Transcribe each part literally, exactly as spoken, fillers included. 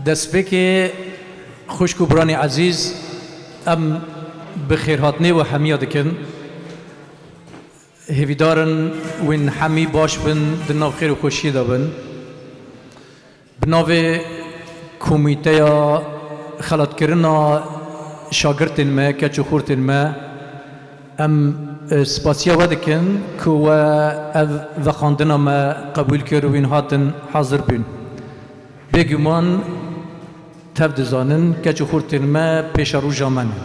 Destpêkê xwişk û biranî ezîz, em bi xêrhatinê we hemiya dikin. Hêvîdar in wên hemî baş bin, di nav xêr û xweşiyê de bin. Bi navê Komîteya Xelatkirina Şagirtên me, Keç û Xortên me, em, e, spasiya we dikin ku we ev vexwendina me qebûl kir û wîn hatin hazir bûn. Bêguman tev dizanin, keç û xortên me pêşeroja me ne.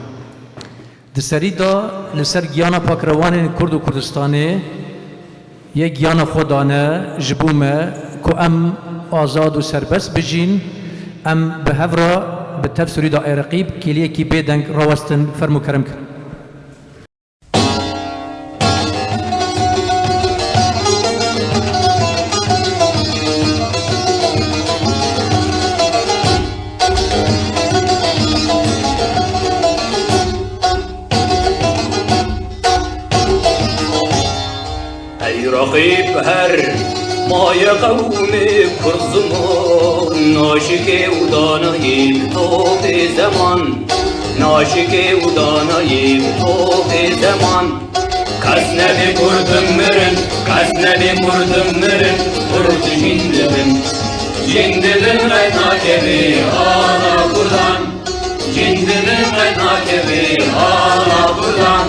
Di serî de li ser giyana pakrewanên Kurd û Kurdistanê yê giyana xwe dane ji bo me ku em azad û serbest bijîn, em bi hev re bi tevserî de Êreqî bi kêliyekî bêdeng rawestin. Fermo kerem kirin. Ey reqîb her maye qewmê Kurd ziman, naşikê û danayê bi topê zeman, naşikê û danayê bi topê zeman. Kes nebê Kurd bimirin, kes nebê Kurd bimirin, Kurd jîn dibin. Jîn dibin qet nakevê ala Kurdan. Jîn dibin qet nakevê ala Kurdan.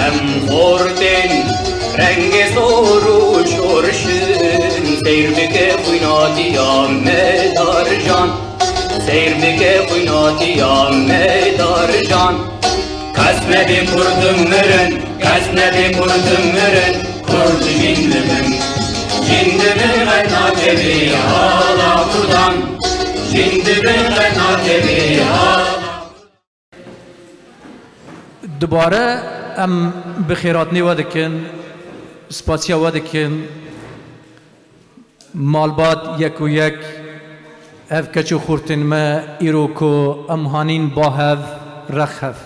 Em xortên rengê sor û şorşin, seyr bike xwînatiya me darijan. Seyr bike xwînatiya me darijan. Kes nebê Kurd mirin, kes nebê Kurd mirin, Kurd jîn dibin. Jîn dibin qet nakevê ala Kurdan. Jîn dibin qet nakevê ala Dubare em bi xêrhatinê we dikin, spasiya we dikin. Malbat yek û yek, ev keç û xortên me îro ku em hanîn ba hev, rex hev.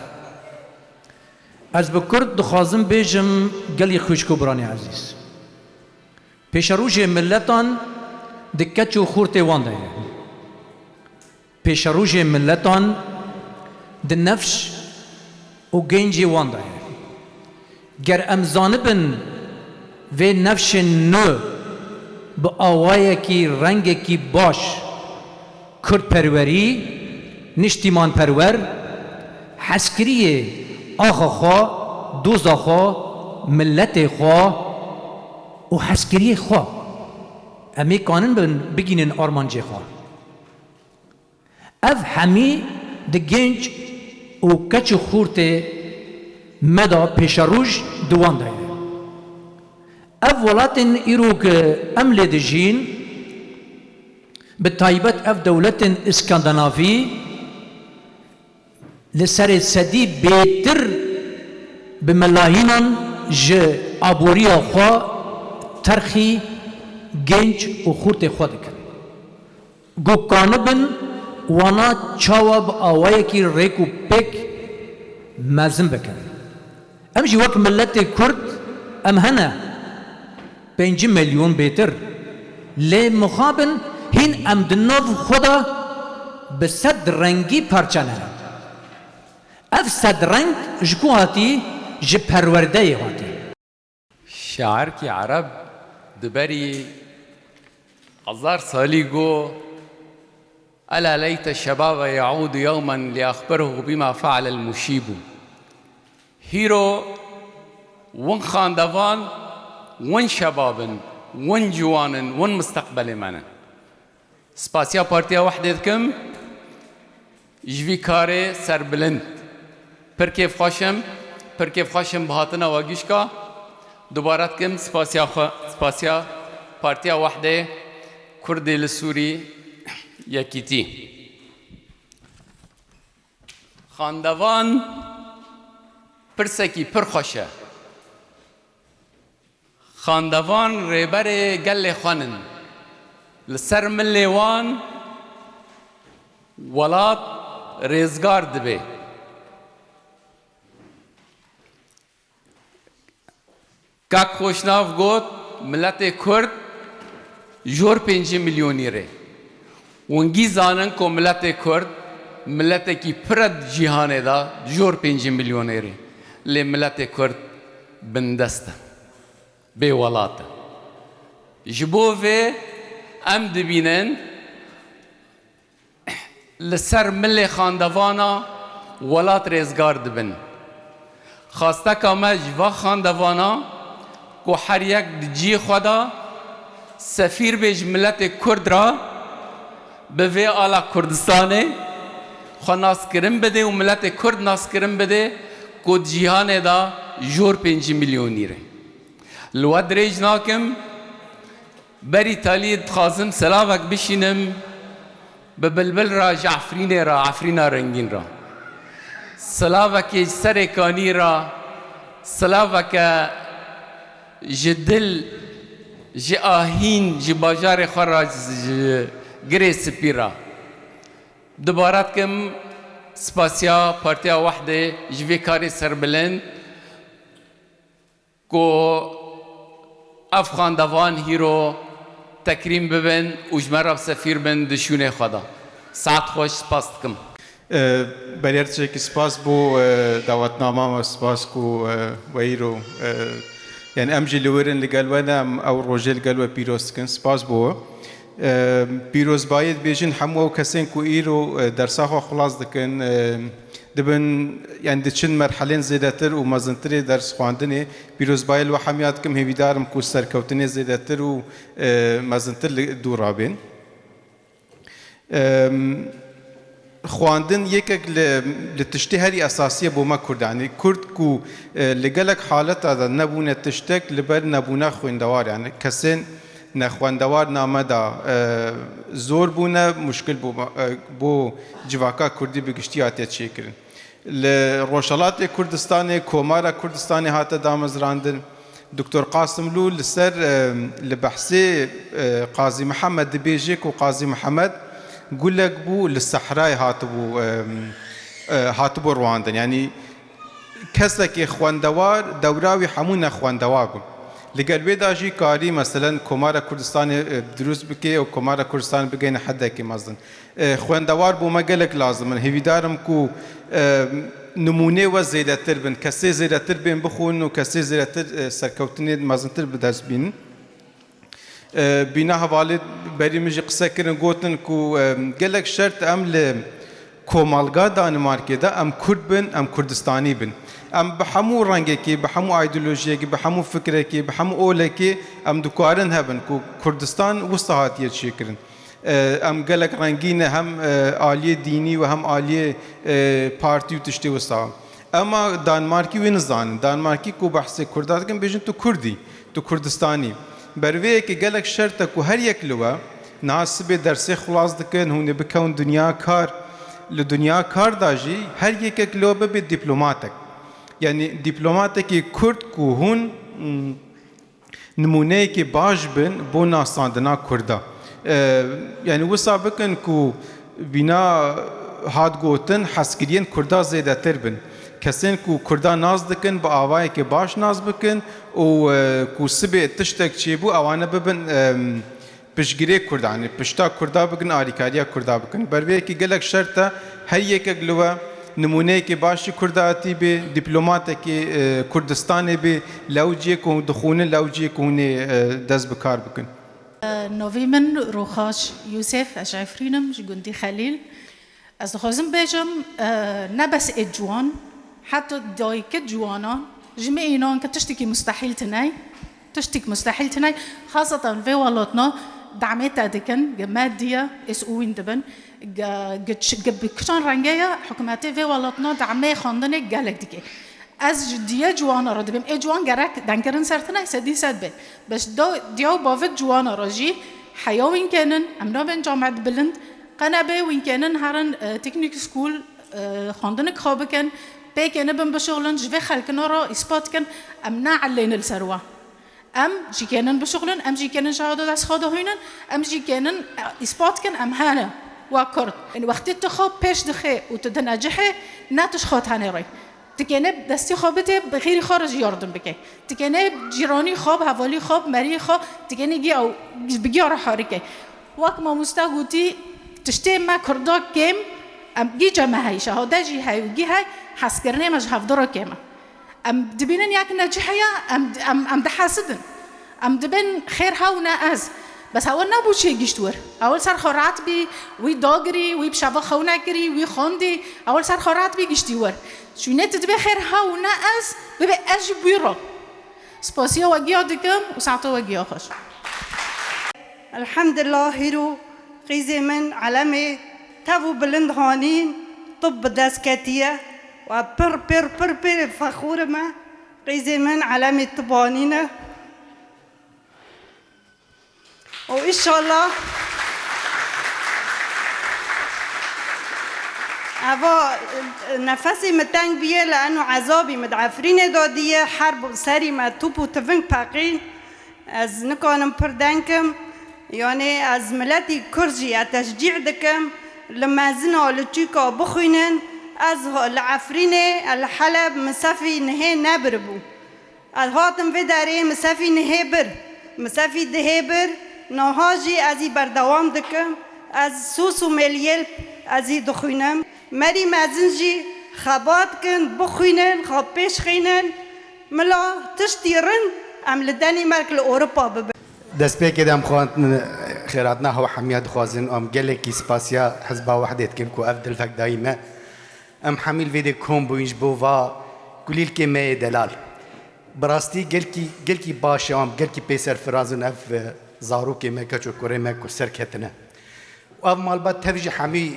Ez bi Kurd dixwazim bêjim, gelî xwişk û biranê ezîz. Pêşerojê miletan di keç û xortê wan de ye. Pêşerojê miletan di nefş û gencê wan de ye. Ger em zanibin vê nefşên nû bi awayekî, rengekî baş kurdperwerî, niştîmanperwer, hezkiriyê axa xwe, doza xwe, miletê xwe û hezkiriyê xwe, em ê kanin bin bigînin armancê xwe. Ev hemî di genc û keç û xortê me de pêşeroj di wan de ye. Ev welatên îro ku em lê dijîn, bi taybet ev dewletên Îskandinavî, li serê sedî bêtir bi melahînan ji aboriya xwe terxî genc û xortê xwe dikin. Ku kanibin wana çawa bi awayekî rêk û pêk mezin bikin. Em jî wek miletê Kurd em hene pêncî milyon bêtir. Lê mixabin hîn em di nav xwe de bi sed rengî parçe ne. Ev sed reng ji ku hatî? Ji perwerdeyê hatî. Şairkî ereb di berî hezar salî got, "Ela leyte şebaba yaûdu yewmen li axbirehu bima fealel muşîbû." Hîro win xandevan, win şebab in, win ciwan in, win misteqbelê me ne. Spasiya Partiya Wehdê dikim ji vî karê serbilind. Pir kêfxweş im, pir kêfxweş im bi hatina we gişka. Dubare dikim spasiya xwe, spasiya Partiya Wehdê, Kurdê li Sûrî, Yekîtî. Xandevan pirsekî pir xweş e. Xandevan rêberê gelê xwe nin. Li ser milê wan welat rêzgar dibe. Kak Xoşnav got, miletê Kurd jor pêncî milyonî rê. Wingî zanin ku miletê Kurd miletekî pir e di cîhanê de, jor pêncî milyonê rê. Lê miletê Kurd bindest e. Bê welat e. Ji bo vê em dibînin li ser milê xandevana welat rêzgar dibin. Xwesteka me ji va xandevana ku her yek di cihê xwe de sefîr bê ji miletê Kurd re, bi vê ala Kurdistanê xwe naskirin bidê û miletê Kurd naskirin bidê ku di cîhanê de jor pêncî milyonî rê. Li we dirêj nakim, berî taliyê dixwazim selavek bişînim bi Bilbil re, ji Efrînê re, Efrîna rengîn re. Silavekê ji Serê Kanî re, silaveke ji dil, ji ahîn, ji bajarê xwe re, ji Girê Spî re. Dubare dikim spasiya Partiya Wehdê ji vê karê serbilind ku ev xandevan hîro tekrîm bibin û ji me re bi sefîr bin di şûnê xwe de. Saet xweş, spas dikim. E, Beryer Çek, spas bo, e, dawetnama me, spas ku, e, we îro, e, yani em jî li wir in, li gel we ne, em ew rojê li gel we pîroz dikin. Spas bo we. E, pîrozbayî dibêjin hemû ew kesên ku îro, e, dersa xwe xilas dikin, e, dibin, yani diçin merhelên zêdetir û mezintirê ders xwendinê. Pîrozbayî li we hemiya dikim, hêvîdar im ku serkewtinê zêdetir û, e, mezintir li dû rabên. Em, xwendin yekek li, li tiştê herî esasî ye bo me Kurdan. Yanî Kurd ku, e, li gelek haleta de nebûne tiştek li ber nebûna xwendewar, yani kesên nexwendewar name da, e, zor bûne, muşkil bû, e, bo civaka Kurdî bi giştî hatiye çêkirin. Li Rojhelatê Kurdistanê, Komara Kurdistanê hate damezrandin. Doktor Qasimlû li ser, e, li behsê, e, Qazî Mihemed dibêje ku Qazî Mihemed gulek bû li sehrayê hatibû, e, e, hatibû ruandin. Yanî kesekê xwendewar, dewra wî hemû nexwendewar bûn. Li gel wê de jî karî, meselen, Komara Kurdistanê, e, dirust bike û Komara Kurdistanê bigeyne hedekê mezin. E, xwendewar bo me gelek lazim in. Hêvîdar im ku, e, nimûnê we zêdetir bin, kesê zêdetir bên bixwin û kesê zêdetir, e, serkewtinê mezintir bi dest bînin. E, bîna hevalê berî min jî qise kirin, gotin ku, e, gelek şert em li komalga Danimarkê de em Kurd bin, em Kurdistanî bin. Em bi hemû rengekê, bi hemû aydolojiyekê, bi hemû fikrekê, bi hemû olekê em dikarin hebin ku Kurdistan wisa hatiye çêkirin. E, em gelek rengîn ne, hem, e, aliyê dînî û hem aliyê, e, partî û tiştê wisa. Ema Danmarkî wê nizanin. Danmarkî ku behsê Kurda dikin, bêjin tu Kurd î, tu Kurdistanî. Ber vê yekê gelek şert e ku her yek li we niha sibê dersê xilas dikin, hûn ê bikewin dinya kar. Li dinya kar de jî her yekek li we bibe dîplomatek. Yanî dîplomatekî Kurd ku hûn, mm, nimûneyekê baş bin bo nasandina Kurda. E, yanî wisa bikin ku bîna hat gotin, hezkiriyên Kurda zêdetir bin. Kesên ku Kurda nas dikin, bi avayekê baş nas bikin û, e, ku sibê tiştek çêbû, ewane bibin, e, piştgirê Kurda, yanî pişta Kurda bikin, alîkariya Kurda bikin. Ber vê yekê gelek şert e, her yekek li we nimûneyekê baş ji Kurda hatî bê, dîplomatekê, e, Kurdistanê bê, li ew cihê ku hûn dixwînin, li ew cihê ku hûn ê, e, dest bi kar bikin. Navê min Roxaş Yûsef, ez ji Efrîn im, ji gundî Xelîl. Ez dixwazim bêjim, e, ne bes ê ciwan, heta dayikê ciwanan, ji me înan ke tiştekî mustehîl tine ye, tiştekî mustehîl tine ye, xaseten vê welatna demê te dikin, ge me diye, ês û wîn dibin, ge, ge ç-, ge bi kişan renge ye, hikûmetê vê welatna demê xwendinê gelek dike. Ez ji diye ciwana re dibêm. Ê ciwan gerek dengkirin ser tine, sedî sed be. Bes do-, diya û bavik ciwana re jî heya wîn kênin, em nabên camet bilind, qe nebê wîn kênin herin, e, teknîk skûl, e, xwendinik xwe bikin, pê kênibin bişuxlin, ji vê xelkina re îspat kin, em ne eleyne li ser we. Em jî kênin bişuxlin, em jî kênin şehada dest xwe de hûnin, em jî kênin, e, îspat kin, em hene, we Kurd. Wextê tu xwe pêş dixê û tu dinecihê, ne tu ji xwe tenê rê. Tikêne destê xwe bide, bi xêrî xwe re jî yardim bike. Tikêne cîranî xwe, bi hevalî xwe, bi meriyê xwe, tikêne giya, bi giya re harike. Wek mamosta gotî, tiştê me Kurda kêm, em gî cem me heyşe, hode jî hey û gî hey, hezkirinê me ji hevdu re kêm e. Em dibînin yek necih heye, em, em, em dihesidin. Em dibin xêr hew ne ez. Bes hewe nebû çê gişt wir. Hewe li ser xwe rahat bî, wî dagirî, wî bi şeva xew nekirî, wî xwendî, hewe li ser xwe rahat bî giştî wir. Şûnê tu dibê xêr hew ne ez, bibê ez jî bûyî re. Spasiya we giya dikim û saeta we giya xweş. Elhamdulillah, hîro qîzê min elemê tev û bilind hanîn, tib bi dest ketiye. We pir, pir, pir, pir fexûr me. Qîzê min elemê tib hanîne. Û înşallah eva nefesê min teng biye, li eno ezabî min di Efrînê de diye, herb serî me tûp û tiving peqîn. Ez nikanim pir deng kim. Yanê ez miletî Kurd jî ya teşcî dikim. Li mezina, li çûka bixwînin. Ez li Efrînê, li Heleb min sefî nihê nebiribû. Ez hatim vê derê, min sefî nihê bir. Min sefî dihê bir. Niha jî ez î berdewam dikim. Ez sûs û mêliyêl ez î dixwînim. Merî mezin jî xebat kin, bixwînin, xwe pêş xînin. Mila tiştî rind em li Denîmark, li Ewropa bibin. Destpêkê de em xwe xêratina hew hemiya dixwazin. Em gelekî spasiya Hizba Wehdê dikin ku ev dilfekdayî me. Em hemî li vê dê kom bûyîn ji bo va kulîlkê me yê delal. Bi rastî gelkî, gelkî baş e, em gelkî pê serfiraz in ev, e, zarokê me, keç û kurê me ku ser ketine. Û ev malbat tev jî hemî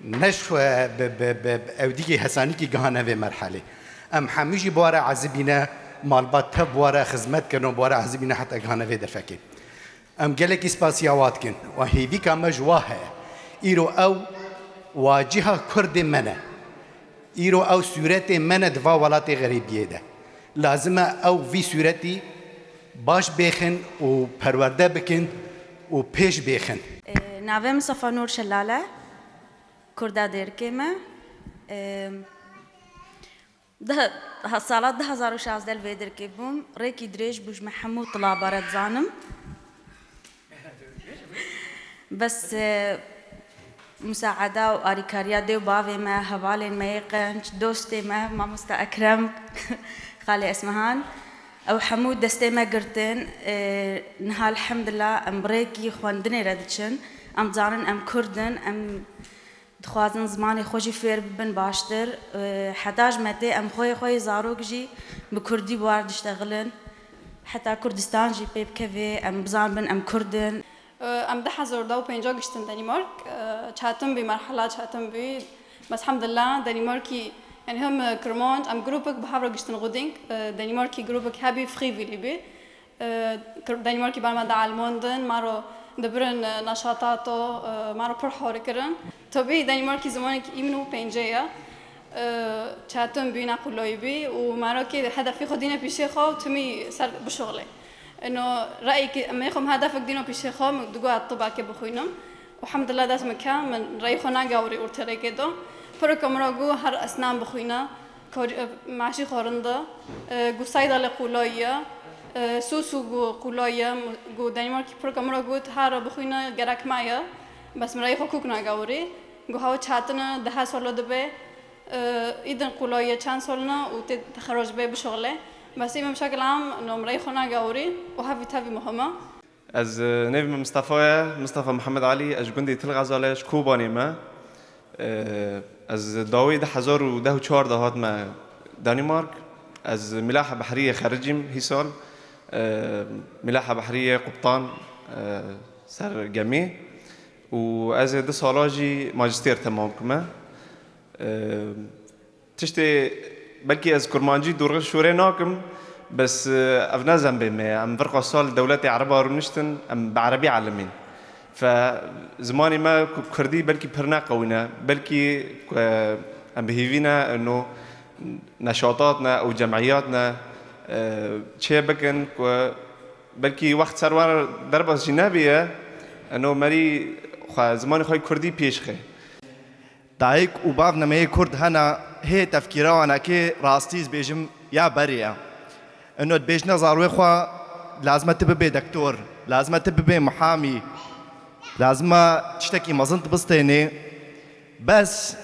ne ji xwe bi, bi, bi, bi ewdîkî hesanîkî gihane vê merhelê. Em hemî jî bi we re ezibîne, malbat tev bi we re xizmet kirine û bi we re ezibîne heta gihane vê derfekê. Em gelekî spasiya wa dikin. Û hêvîka me ji wa heye. Îro ew wacîha Kurdê me ne. Îro ew sûretê me ne di va welatê xerîbiyê de. Lazim e ew vî sûretî baş bêxin û perwerde bikin û pêş bêxin. Ee, navê min Safa Nur Şelal e. Kurda Dêrikê me. Ee, Di he-, ha, sala du hezar û şazdeh li vê derkê bûm. Rêkî dirêj bû, ji me hemû tilaba re dizanim. Bes, e, musaeda û arîkariya dê û bavê me, hevalên me yê qenc, dostê me, mamosta Ekrem, xalê Esmehan, ew hemû destê me girtin. E, niha elhamdulillah em bi rêkî xwendinê re diçin. Em dizanin em Kurd in, em Dixwazin zimanê xwe jî fêr bibin baştir. Heta ji me tê em xweyê xwe yê zarok jî bi kurdî bi war diştexilin. Heta Kurdistan jî pê bikevê, em bizanbin em kurd in. Em du hezar û deh û pênca giştin Danîmark. Çetin bî, merhela çetin bî. Bes hemdillah Danîmarkî, yanî hem Kirmanc, em grûpek bi hev re giştin Ruding. Danîmarkî grûpek hebî, frivilî bî. E, Danîmarkî ber me dielmandin, me ro dibirin, e, neşatato, e, me ro pir hor kirin. Tabî Danîmarkî zimanekî îmn û pêncê ye. E, çetin bî, ne qulay bî û me ro kê hedefî xwe dîne pîşê xwe û timî ser bişuxlê. Ino reyekî, em ê xwe hedefek dîno pîşê xwe, min digot ez tibekê bixwînim. Û hemdillah dest min ke, min reyê xwe negewrî orterêkê de. Piro ke min re got her esnan bixwîne, kar-, e, meşî xwe rind e, e, got Seydalê qulay ye, e, Sûsû got qulay ye, got Danîmarkî piro ke min re got her re bixwîne gerek me ye. Bes min reyê xwe kûk negewrî. Got hewe çetin e, deh sal dibe, e, îdin qulay ye, çend sal ne û tê texerruc bê bişuxlê. Bes î min şekil am, no min reyê xwe negewrî û hevî tevî muhim e. Ez, e, nêvê min Mistefa ye, Mistefa Mihemed Elî, ez ji gundê Til Xezal e, ji Kobanê me. E, ez dawî du hezar û deh û çar de hatime Danîmark. Ez milaha behriyê xericîm hîsal. E, milaha behriyê quptan, e, ser gemî. Û ez ê du sala jî majistêr temam kime. E, Tiştê, belkî ez kurmancî dûrxist şûrê nakim, bes, e, ev ne zembê me ye. Em virqa sal dewletê Ereba rûniştin, em bi erebî elimîn. Fe, zimanê me ku-, kurdî belkî pir ne qewî ne, belkî ku, e, em bi hîvî ne, eno neşatat ne û cemiyat ne, e, çê bikin ku belkî wext ser wer derbas jî nebiye, eno merî xwe, zimanê xwe yê kurdî pêş xe. Dayik û bavnemeyê Kurd hene, hê tefkîra wanekê rastî ez bêjim ya berê ye. Ino dibêjine zarwê xwe, lazim e tu bibê dektor, lazim e tu bibê muhamî, lazim e tiştekî mezin tu bistênê. Bes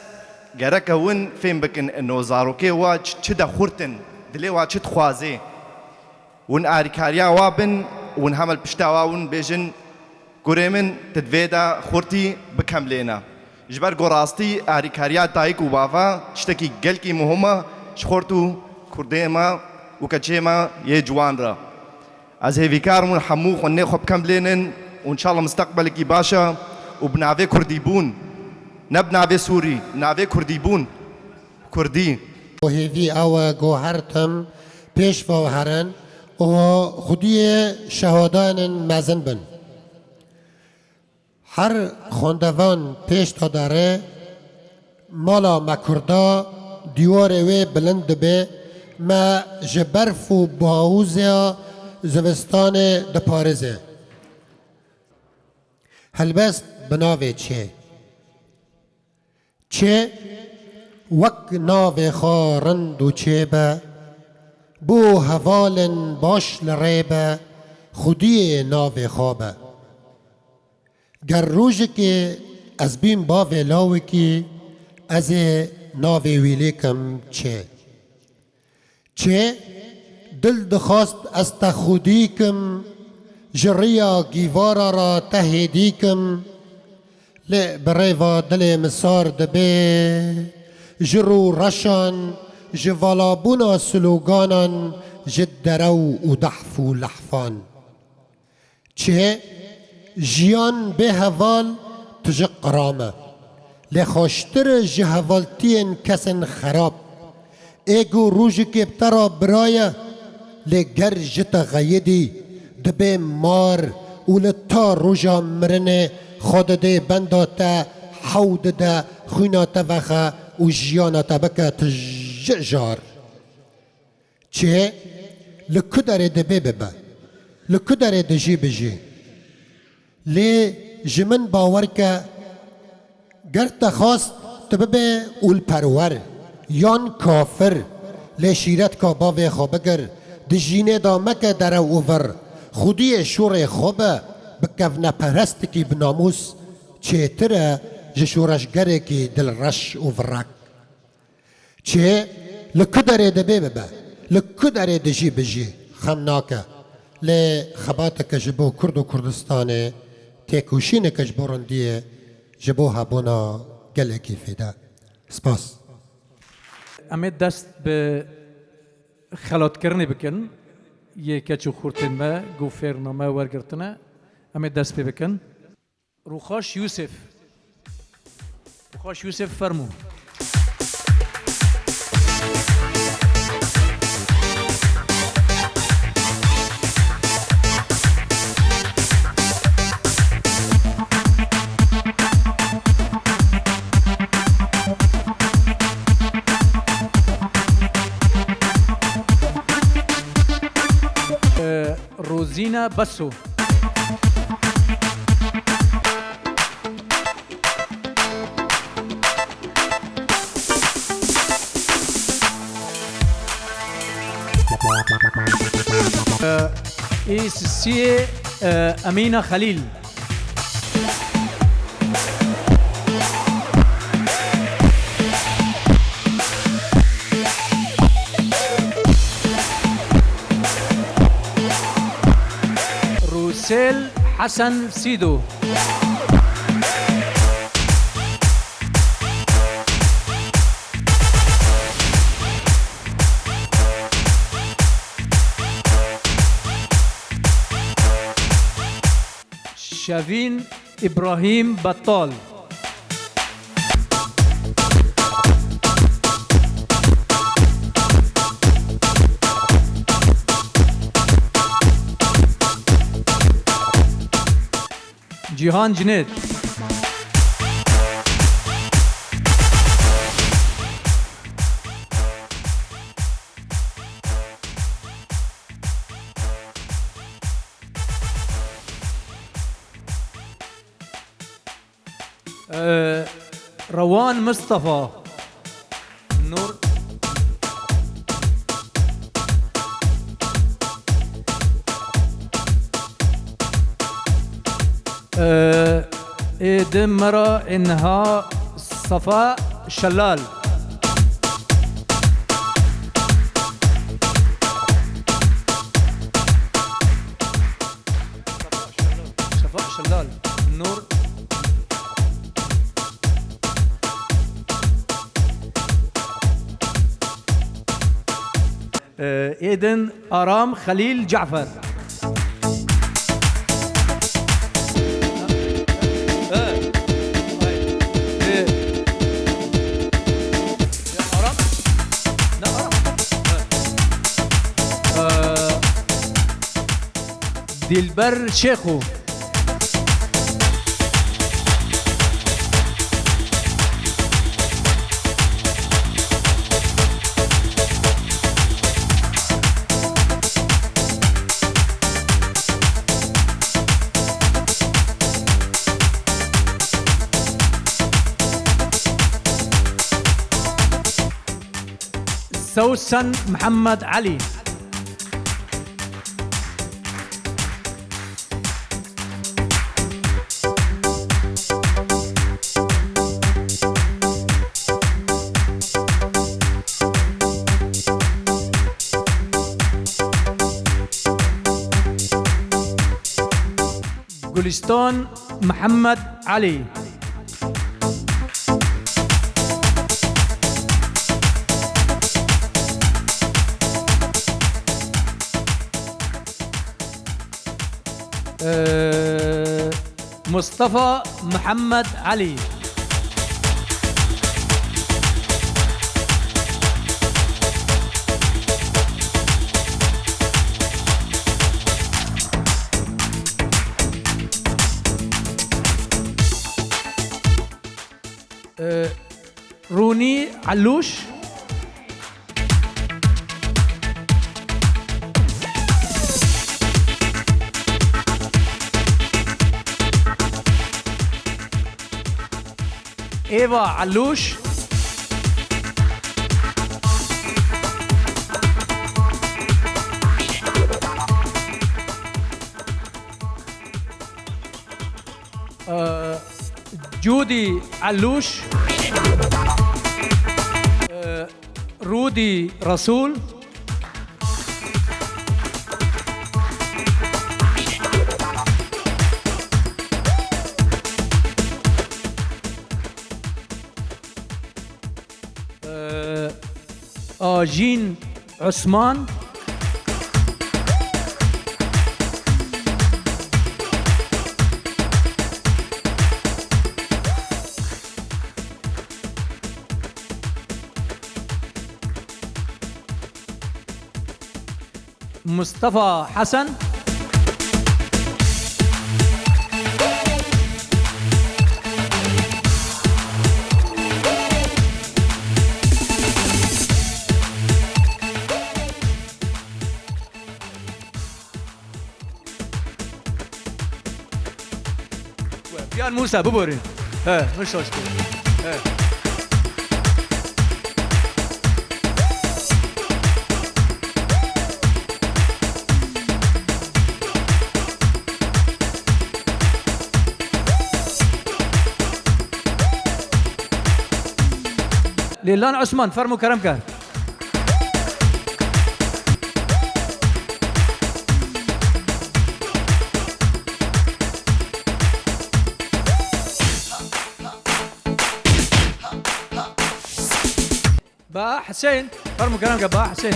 gereke win fêm bikin ino zarokê wa çi, çi de xurt in, dilê wa çi dixwazê. Win arîkariya wa bin, win hemel pişta wa win bêjin, kurê min, tu di vê de xurtî bikemlêne. Ji ber ku rastî arîkariya dayik û bava tiştekî gelkî muhim e ji xort û kurdê me û keçê me yê ciwan re. Ez hêvîkar im hûn hemû xwendinê xwe bikemlênin û înşallah misteqbelekî baş e û bi navê kurdîbûn, ne bi navê sûrî, bi navê kurdîbûn, kurdî. Û hêvî ew e ku her tim pêş ve herin û xwediyê şehadanên mezin bin. Her xwendevan pêş de dere, mala me kurda, dîwarê wê bilind dibe, me ji berf û bawûzê zivistanê diparêze. Helbest bi navê çê. Çê wek navê xwe rind û çêbe, bo hevalên baş li rê be, xwediyê navê xwe be. Ger rojekê ez bîm bavê lawekî, ez ê navê wî lêkim çê. Çê dil dixwast ez te xwedî kim, ji riya gîvara re te hêdî kim, lê bi rêva dilê min sar dibe, ji rû reşan, ji valabûna sloganan, ji derew û dehf û lehfan. Çi? Jiyan bê heval tije qiram e. Lê xweştir e ji hevaltiyên kesên xerab. Ê ku rojekê bi te re bira ye, lê ger ji te xeyidî, dibe mar û li ta roja mirinê xwe dide benda te, hew dide, xwîna te vexe û jiyana te bike tije jar. Çi? Li ku derê dibê bibe, li ku derê dijî bijî. Lê ji min bawer ke, ger te xwest tu bibe ûlperwer yan kafir, lê şîretka bavê xwe bigir, di jînê de meke derew û vir, xwediyê şûrê xwe be, bi kevneperestekî bi namûs çêtir e ji şoreşgerekî dilreş û virek. Çi? Li ku derê dibê bibe, li ku derê dijî bijî, xem nake. Lê xebateke ji bo Kurd û Kurdistanê, têkoşîneke ji bo rindiyê, ji bo hebûna gelekî fêde. Spas. Em ê dest bi xelatkirinê bikin. Yê keç û xurtên me, ku fêrna me wergirtine. Em ê dest pê bikin. Rûxaş Yûsif. Rûxaş Yûsif, fermû. Ee, Rozîna Beso. Ee, Îsiyê, e, Emîna Xelîl. Rûsêl Hesen Sîdo. Şevîn Îbrahîm Betal. Cîhan Cinêt. Ee, Rewan Mistefa. Nur. Ee, ê di me re ê niha Safa Şelal. Şafak Şelal. Nur. Ee, ê din Aram Xelîl Cafer. Ee, ay, ee, ya Aram? Ne Aram? Ee, Dilber Şêxo. Sewsen Mihemed Elî. Gulistan Mihemed Elî. Ee, Mustafa Mihemed Elî. Ee, Rûnî Elûş. Êva Elûş. Ee, Cûdî Elûş. Ee, Rûdî Resûl. Ee, Ajîn Osman. Mustafa Hasan. Biyar Musa, biborin. He, min şaş kir. He. Lêlan Osman, fermo kerem ke. Ba Hussein, fermo kerem ke Ba Hussein.